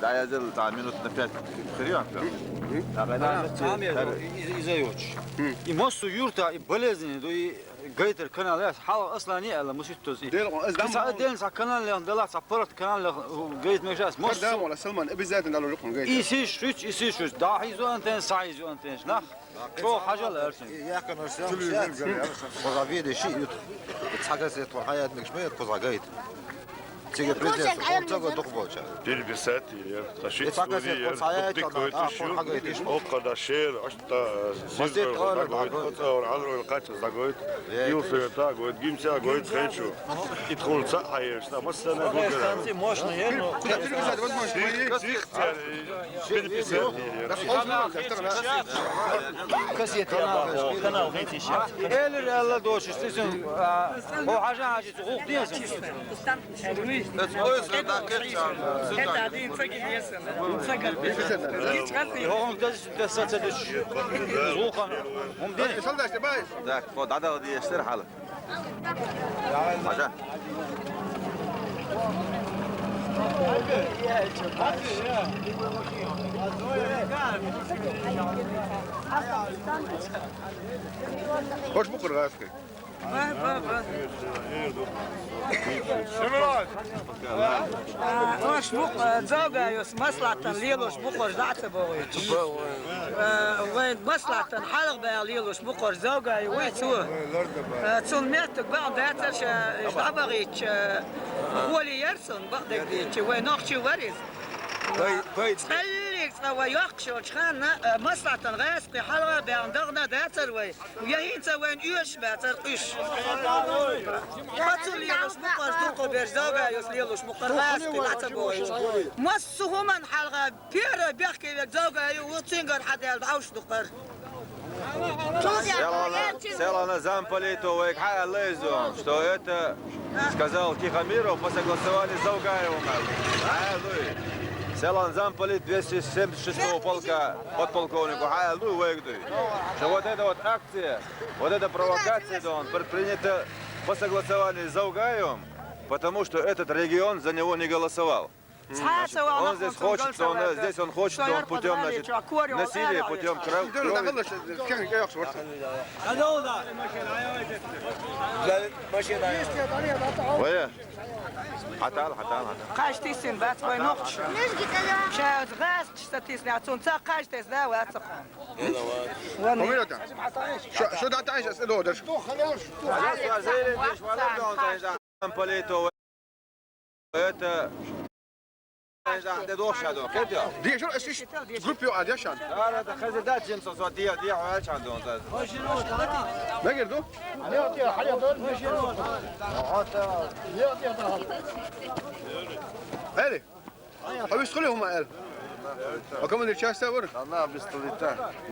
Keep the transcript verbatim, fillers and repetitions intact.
ДӀаязал цхьа минут на пять хириан. Цхьа мер из, из айочу. И массо юрта, и болезни, ду и гайтар канал яц, хьалха аслани аьлла, муситтоз и. Дел, аз дам Цхьа мол. Отдельно цхьа канал лех, дала цхьа парт канал лех, гайт мегаш яц. Мас Дам мол, Салман, обязательно дало рукун гайт. И сиш шуч, и сиш шуч. Да хизу антенш, са хизу антенш. Нах. Чо хьажал арсен. Яхканаш сам шац. Коза виде ши ют. Цхьа газет вон хьаят мегаш ме, коза гайт. Цига президент, он цого дух болча. Переписать, я. Таши Ицака студия, се курс аяй тупик чана, кой а, тишур. Курс хагай тишур. Оккада шер, ашта, Масет сирдой, ора, дагой, дагой. Коцаур, азрой, кача, дагой. Яй, Илсуя, тишур. Тагой, Гимся, гой, Хенчу. Итхул ца хайр, шта, массана, гой. Станция мощная, но Переписать возможно. Тих, тих, тих, переписать, я. Кассета. Канал, канал, гайтиш. Элир Алла дошиш, тисэн, а, о, хажа, хажа, гух, тисэн. Так, вот, надо вот есть хал. Хажа. Хош бу кургаски. Ба, ба, ба. Ош бу, э, дзавгайос маслаттан лелош бу курж даца богыч. Э, вай маслаттан халгъ бай лелош бу курж дзавгай уй цу. Э, цун меттук ба дацар ша, э, дабагыч, э, холи ярцун ба дегдич, вай нохчи вариз. Цаллик цава йохшоч ханна, э, маслаттан гъаски халгъ бай дагъна дацар вай. Я хӀинца вайн уьш бацар къуьш. Хацул лелуш мукъар дукъу беш, завгайус лелуш мукъар гӀаьски лаца бой. Массу хӀуман хьалха пера бехке век завгаю, ву цингар хьадел дӀавш дукъар. Селана, селана замполиту вайг хьаалла изу, что это сказал Тихомиров, мы согласовали с Завгаевым. Хьааллуй. Селана замполит двести семьдесят шестого полка подполковнику хьааллуй вайг дуй. Что вот это вот акция, вот эта провокация, да, он предпринята по согласованию с Завгаевым, потому что этот регион за него не голосовал. Он здесь хочет, он, э, здесь он хочет, он путём, значит, насилия, путём крови. Вая. Хьатал, хьатал, хьатал. Каш тисин бац вай нохч. Шаьз гӀаз чиста тисна, цун ца каш тес да вацах. Ван. Помилота. Шо, шо да тайша с додаш. Политу. Это Де шо эсиш группио адяшан. Ара да хаза да чим со со диа диа ачан дон. Мегер ду? Эли. Авис хуле хума эл. А командир часта вар? Она без столита.